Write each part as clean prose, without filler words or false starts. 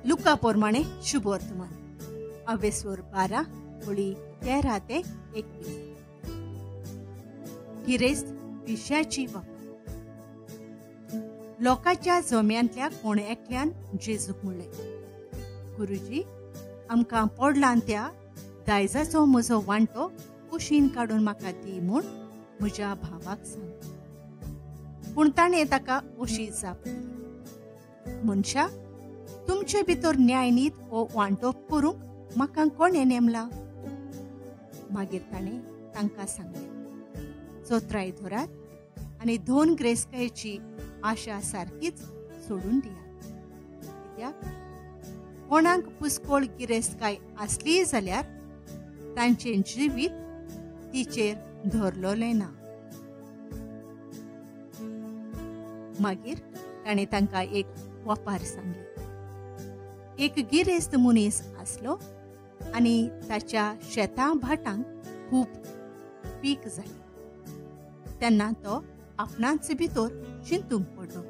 लुका पोरमाणे शुभ वर्तमान अवेस्वर 12 होळी 13 ते 21. गिरेस्त पिश्याची वापर. लोकांच्या जम्यांतल्या कोण एकल्यान जेजूक म्हणलें, गुरुजी, आमकां पडलां त्या दायजाचो म्हजो वांटो कुशीन काडून म्हाका दी म्हूण म्हज्या भावाक सांग. पूण ताणें ताका अशी जाप दिली, मनशा, तुमचे भितर न्यायनीत हो वांटो करूंक म्हाका कोणें नेमला? मागीर ताणें तांकां सांगलें, चोत्राय धरात आनी दोन ग्रेस्कायेची आशा सारकीच सोडून दियात. कित्याक कोणाक पुस्कोळ गिरेस्तकाय आसलीय जाल्यार तांचें जिवीत तिचेर धरलोलें ना. मागीर ताणें तांकां एक वपार सांगली. एक गिरेस्त मनीस आसलो आनी ताच्या शेतां भाटांक खूब पीक जालें. तेन्ना तो आपणाच भितर चिंतूंक पडलो,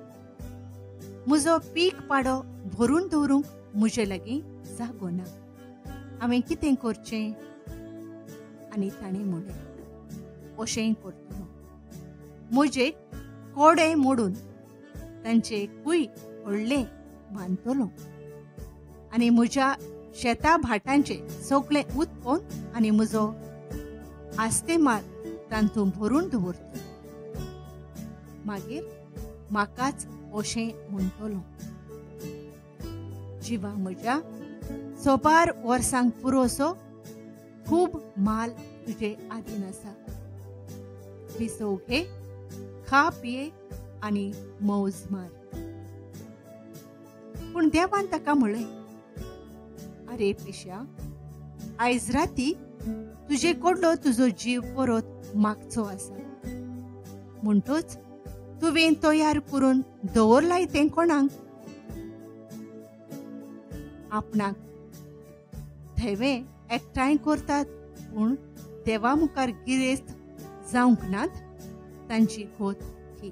म्हजो पीक पाडो भरून दवरूंक म्हजे लागीं जागो ना, हांवें कितें करचें? आनी ताणें म्हणलें, अशें करतलो, म्हजे कोडे मोडून तांचे कूय व्हडलें बांदतलो आनी म्हज्या शेता भाटांचें सगळें उत्पन्न आनी म्हजो आस्तेमाल तातूंत भरून दवरतलो. मागीर म्हाकाच अशें म्हणटलो, जिवा म्हज्या सोबार वर्सांक पुरोसो खूब माल तुजे आदीन आसा, विसव घे, खा पिये आनी मौज मार. पूण देवान ताका म्हणलें, आरे पिश्या, आयज राती तुजे कडलो तुजो जीव परत मागचो आसा, म्हणटच तुवें तयार करून दवरलाय तें कोणाक? आपणाक थेवे एकठांय करतात पूण देवा मुखार गिरेस्त जावंक नात तांची गोत ही.